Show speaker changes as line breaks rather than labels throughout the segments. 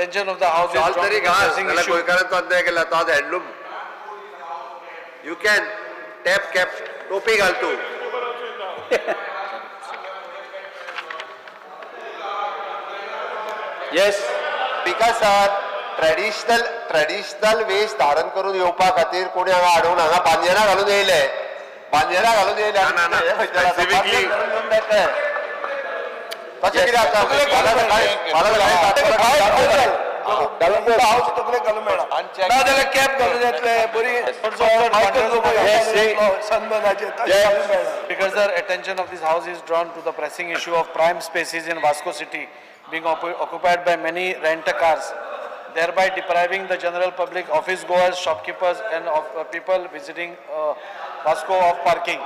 Attention of the house
shawl तरी घाल, नाल्यार गोंयकारांचो अन्याय केला तो. आज handloom, you can tap cap, टोपी घाल तूं.
Yes.
Speaker sir, traditional वेश धारण करून येवपा खातीर कोणी हांगा हाडून हांगा बांदेरा घालून येयले, बांदेरा घालून येयले.
ना, ना,
हे खंयचें आसा?
Specifically-
बांदेर घालून येवन मेळटलें. तशें कितें आसा? फाल्यां सकाळी
हाऊस तकलेक घालून मेळना, नाजाल्यार कॅप घालून येतले बरी.
Yes, see.
सनबर्नाचेर तशें घालून मेळना.
Speaker sir, attention of this house is drawn to the pressing issue of prime spaces in Vasco city being occupied by many rent-a-cars, thereby depriving the general public, office goers, shopkeepers and of people visiting Vasco of parking.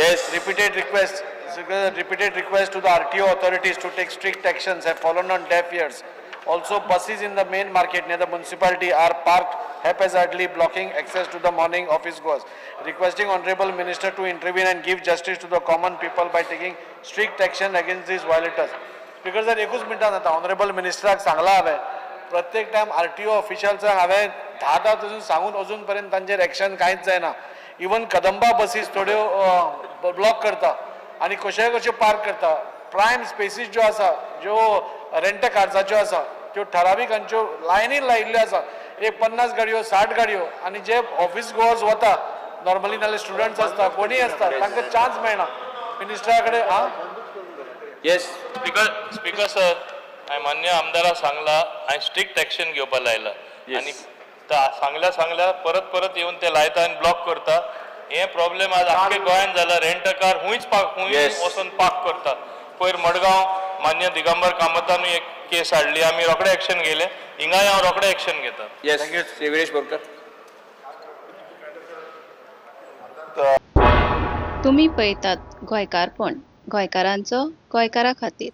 Yes.
Repeated requests to the RTO authorities to take strict actions have fallen on deaf ears. Also, buses in the main market near the municipality are parked haphazardly, blocking access to the morning office goers. Requesting Honorable Minister to intervene and give justice to the common people by taking strict action against these violators. Speaker sir, एकूच मिनटान जाता. Honourable मिनिस्टराक सांगलां हांवें, प्रत्येक time RTO ऑफिशल्सांक हांवें धा धा अजून सांगून अजून पर्यंत तांचेर एक्शन कांयच जायना. इवन कदंबा बसीस थोड्यो ब्लॉक करता आनी कशेय कश्यो पार्क करता. प्रायम स्पेसीस ज्यो आसा, ज्यो रेंट कार्साच्यो आसा, त्यो ठरावीक हांच्यो लायनी लायिल्ल्यो आसा, एक 50 गाडयो, 60 गाडयो, आनी जे ऑफिस गोअर्स वता नॉर्मली, नाल्यार स्टुडंट्स आसता, कोणीय आसता, तांकां चान्स मेळना. मिनिस्टरा कडेन आं.
Yes.
Speaker sir, हांवें मान्य आमदाराक सांगला, हांवें स्ट्रिक्ट एक्शन घेवपा लायला. आनी सांगल्या सांगल्या, परत परत येवन ते लायता आनी ब्लॉक करता. हे प्रॉब्लेम आज आख्खे गोंयान जाला. रेंट कार हुंयच पार्क, हुंय वचोन पार्क करता. पयर मडगांव मान्य दिगंबर कामतानूय एक केस हाडली, आमी रोखडे एक्शन घेयले. हिंगाय हांव रोखडे एक्शन घेता.
येस, श्री विरेश बोरकर.
तुमी पळयतात गोंयकारपण, गोंयकारांचो गोंयकारा खातीर.